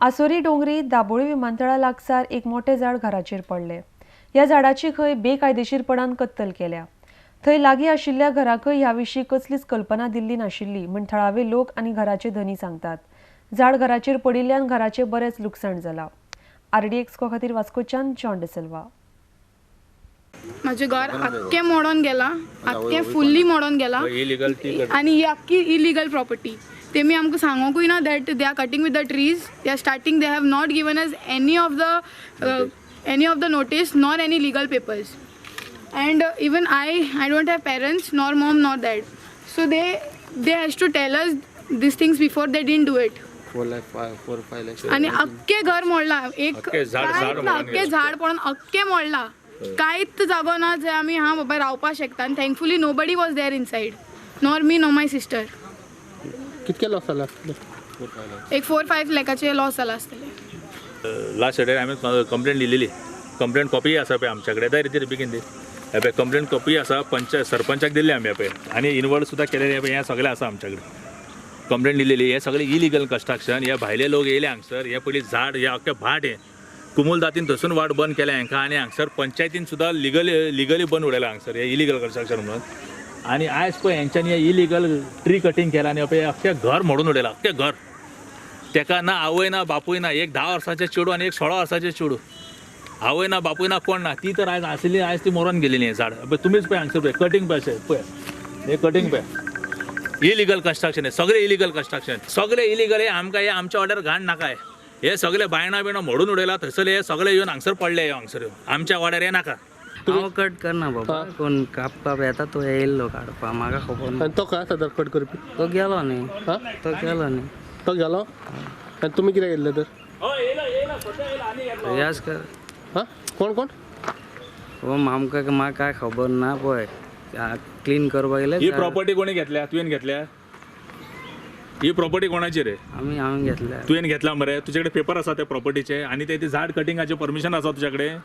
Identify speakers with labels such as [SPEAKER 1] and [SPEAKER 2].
[SPEAKER 1] आसोरी डोंगरी दाबोळी विमानतळा लागसार एक मोठें झाड घराचेर पडलें. ह्या झाडाची खंय बेकायदेशीरपणान कत्तल केल्या. थंय लागीं आशिल्ल्या घराकय ह्या विशीं कसलीच कल्पना दिल्ली नाशिल्ली म्हण थळावे लोक आनी घराचे धनी सांगतात. झाड घराचेर पडिल्ल्यान घराचें बरेंच लुकसाण जालां. आरडीएक्स खातीर वास्कोच्यान जॉन डिसिल्वा.
[SPEAKER 2] म्हजें घर आख्खें मोडोन गेलां, आख्खें फुल्ली मोडोन गेलां आनी ही आख्खी इलिगल प्रॉपर्टी. तेमी आमकां सांगोंकूय ना that they are cutting with the trees. They are starting, they have not given us any of the notice nor any legal papers. And even I don't have parents, nor mom nor dad, so they has to tell us these things before. They didn't do it.
[SPEAKER 3] 4 lakh, 4-5 lakhs.
[SPEAKER 2] आनी अख्खें घर मोडलां एक
[SPEAKER 4] अख्खें झाड-
[SPEAKER 2] कांयच
[SPEAKER 4] झाड
[SPEAKER 2] ना,
[SPEAKER 4] मोडून
[SPEAKER 2] अख्खें
[SPEAKER 4] गेलां.
[SPEAKER 2] झाड पडून अख्खें मोडलां. कांयच जागो ना जंय आमी हा बाबा रावपाक शकता. आनी thankfully nobody was there inside, nor me nor my sister.
[SPEAKER 5] कितके लॉस जाला?
[SPEAKER 2] एक 4-5 लॅकाचे लॉस जाला आसतले.
[SPEAKER 4] लास्ट सॅटर्डे आमी कंप्लेंट दिलेली. कंप्लेंट कॉपी आसा पळय आमच्या कडेन. दाय रे बेगीन दी. हे पळय, कंप्लेंट कॉपी आसा. पंचायत सरपंचाक दिल्ली आमी. पळय, आनी इनवर्ड सुद्दां केलेले. हे पळय, हें सगळें आसा आमच्या कडेन. कंप्लेंट दिलेली. हे सगळे इलिगल कन्स्ट्रक्शन. हे भायले लोक येयले हांगसर. हे पयलीं झाड, हे अख्खें भाट, हें कुमूल जातीन थंयसून वाट बंद केल्या हांकां. आनी हांगसर पंचायतीन सुद्दां लिगली लिगली बंद उडयलां हांगसर हे इलिगल कन्स्ट्रक्शन म्हणून. आनी आयज पळय, हेंच्यांनी हे इलिगल ट्री कटींग केलां आनी पळय, अख्खें घर मोडून उडयलां, अख्खें घर. तेका ना आवय ना बापूय ना. एक 10 वर्साचें चेडूं आनी एक 16 वर्साचें चेडूं. आवय ना, बापूय ना, कोण ना. ती तर आयज आशिल्ली, आयज ती मरोन गेलेली. हें झाड पळय, तुमीच पळय, हांगसर पळय, कटींग पळय, अशें पळय, हें कटींग पळय. इलिगल कन्स्ट्रक्शन हें सगळें. इलिगल कन्स्ट्रक्शन सगळें इलिगल. हे आमकां हे आमच्या ऑर्डर घाण नाका. हे सगळे बायणां बिणां मोडून उडयला थंयसर. हे सगळे येवन हांगसर पडले. हे हांगसर येवन आमच्या वाड्यार हे नाका.
[SPEAKER 3] हांव कट करना बाबा. कोण कापपाक येता तो येयल्लो काडपाक, म्हाका खबर ना.
[SPEAKER 5] आनी तो खंय आसा तर कट करपी?
[SPEAKER 3] तो गेलो न्ही.
[SPEAKER 5] हा?
[SPEAKER 3] तो गेलो न्ही.
[SPEAKER 5] तो गेलो आनी तुमी कित्याक येयल्ले तर?
[SPEAKER 3] रियाज कर.
[SPEAKER 5] हा, कोण कोण?
[SPEAKER 3] हो, आमकां म्हाका काय खबर ना. पळय, क्लीन करपाक गेले.
[SPEAKER 4] ही प्रॉपर्टी कोणी घेतल्या? तुवें घेतल्या? ही प्रॉपर्टी कोणाची रे?
[SPEAKER 3] आमी आमी घेतल्या.
[SPEAKER 4] तुवें घेतला मरे? तुजे कडेन पेपर आसा त्या प्रॉपर्टीचे? आनी ते ते झाड कटिंगाचे परमिशन आसा तुज्या कडेन?